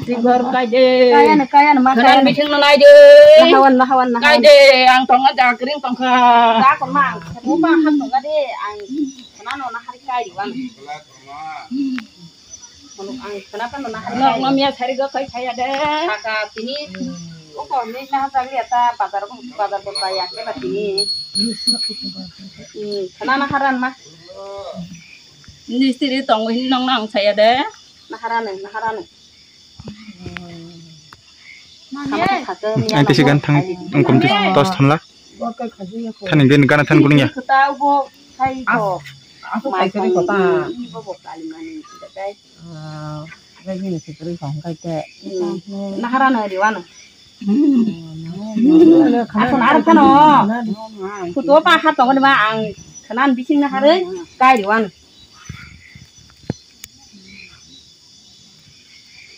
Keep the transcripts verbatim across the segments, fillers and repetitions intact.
Tigor kai de. Kaya na, kaya na, ma kaya na. Bising no nai de. Nahawan, nahawan, nahawan. Kai de, ang tonga jakring tongkha. Ka ko ma, ko ma han tonga de, ang kana no nahari kai di wan. Ang kana kan no nahari kai. Nok no miya sari go kai kaya de. Kaka tini. O ko ni na sari ata bazar ko, bazar ko kaya ke ba tini. Hmm, kana naharan ma. Mistiri tong hin nong nang saya de. Naharani, naharani. Ang tisi gan thang, ang kom tos thon la. Thani gen gana than kuning ya. Kota ubo sai ko. Mai kong ni bo bo kali mani kita dai. Naharani riwano. Asal arap kano. Kutu apa hat tong ni ma ang kanan bising naharani kai riwano.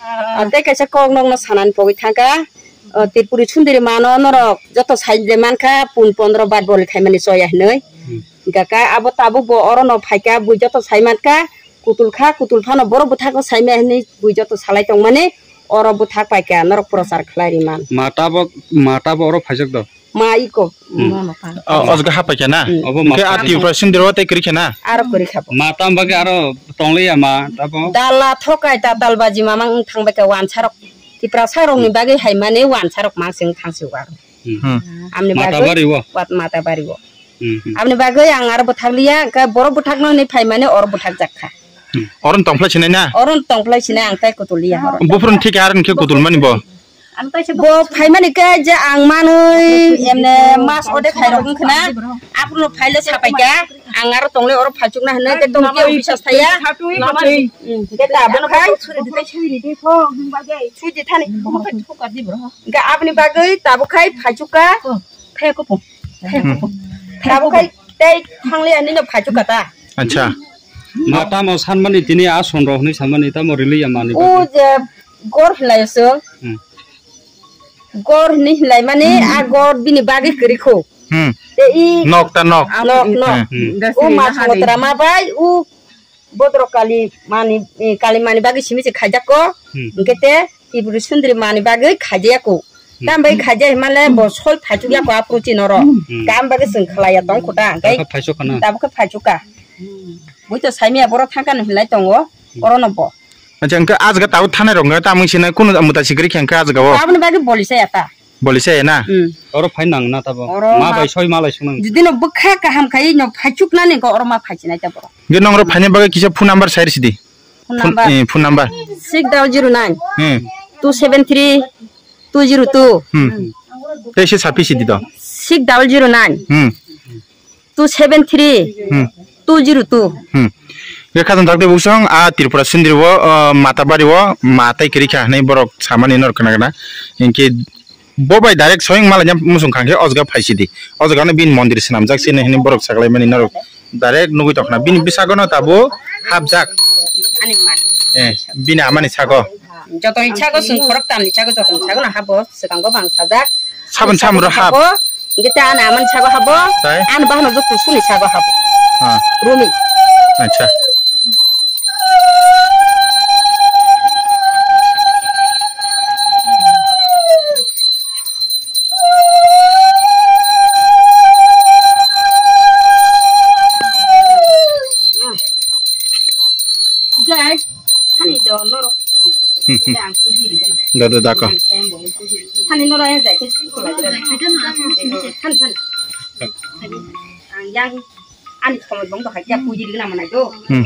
Ah, tei kaisa kok nokno sanani pogwi thangkha. Ah, Tripuri sundiri mano norok joto side le mankha, pun pondro bat boli khaimani choya hinwi. Hmm. Hingkha kha abo tabuk bo orono phaikha, bui joto sai mankha, kutul kha, kutul phano borok bwthakno saimaya hinwi bui joto salai tongmani, oro bwthak paikha norok prochar khlai ri man. Ma tabuk, ma tabuk oro phaijak do? Ma iko. Hmm. Oh, ojga hapai khe na? Hmm. Obo ma Hingke a tabuk. Tripura sindiro tei kwrwi khe na? Aro kwrwi kha bo. Ma tam bagwi aro tongliya ma tabo? Dala thokai ta talbaji mamang wng thang bai khe wansarok. Tiprasa rokni bagwi hai mani wansarok ma sing thang si waro. Hmm. Hmm. Amni Ma bagwi tabari wo? Wat ma tabari wo. Hmm, hmm. Amni bagwi ang aro bwthakliya, hingke borok bwthakno hinwi phai mani oro bwthak jak kha. Hmm. Oro tongphlai sinai na? Oro tongphlai sinai ang tai kutuliya oro. Buphuruni thik aro hingke kutulmani bo? Bo phaimani khe je ang manwi emne mas ode khairok wngkha na, aphuru phaile sapaikha, ang aro tongle oro phaichukna hinwi ekdom khe bisas thaya. Hwnkhe tabuk khai sudi thani. Hwnkhe aboni bagwi tabuk khai phaichukka. Tabuk khai tei thangliya hinwi no phaichukka ta. Acha. Ma tamo sanmani tini a sonrok hinwi sanmani tamo riliya mani bagwi. O je gor hinlaio chwng. Hmm. Gor hinwi hinlaimani a gor bini bagwi kwrwi kho. Hmm. Tei i nok ta nok. Nok, nok. Hmm. O ma songotra ma bai o bodrok kali mani, eh, kali mani bagwi simi se khaijak ko. Hmm. Hingke te Tripuri sundri mani bagwi khaijaya ko. Hmm. Tam bai khaijaya himale bo sol phaichukya ko apro chinoro. Hmm. Tam bagwi chwng khlaiya tong kho ta, hingke tabuk khe phaichukka. Bui to saimaya borok thangkha no hinlai tongo, orono bo. Acha, hingke a jaga tabuk thanai rok hingke tamung sina kunu muta sikri khe hingke a jaga o. Aboni bagwi boli saya ta. Boli saya na? Hmm. Oro phai nang na tabo. Oro ma ma bai soi ma lai sung nang. Judi no bwkha kaham khai no phaichuk nani hingke oro ma phaichi nai ta borok. Hingke nong oro phaina bagwi kisa phone number sai risi di. Phone number. Eh, phone number. Six double zero nine. Hmm. Two seven three two zero two. Hmm. Tei se sapi sidi do. Six double zero nine. Hmm. Two seven three. Hmm. Two zero two. Hmm. Ge khajang dakde busong a Tripura sundri o, uh, Matabari o ma tai kiri kha hinui borok samani nor kana kana. Hingke bo bai direct soyang malanya musung khangke o jaga phaisidi. O jaga no bini mondir swnamjak sini hinui borok saklaimani norok. Direct nugui tongkhna bini bwsakano tabuk hapjak. Ani ma. Eh, bini amani sago. Jotoni sago, sung khorok tamni sago, jotoni sago no habo, swkango bang sajak. Sabon samro hap. Habo, hingke ta ani amani sago habo. Tai? Ani bahano jo kusuni sago habo. Ha. Rumi. Acha. Jai, hani do norok. Da, da, da, ka. Hani norok yang jai, hani, hani. Ang yang, ani somoi bong to hai, ya puji dina mana do. Hmm.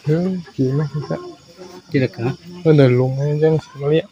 Hmm, kima kita. Tidak ka? Ada lung yang sama lihat.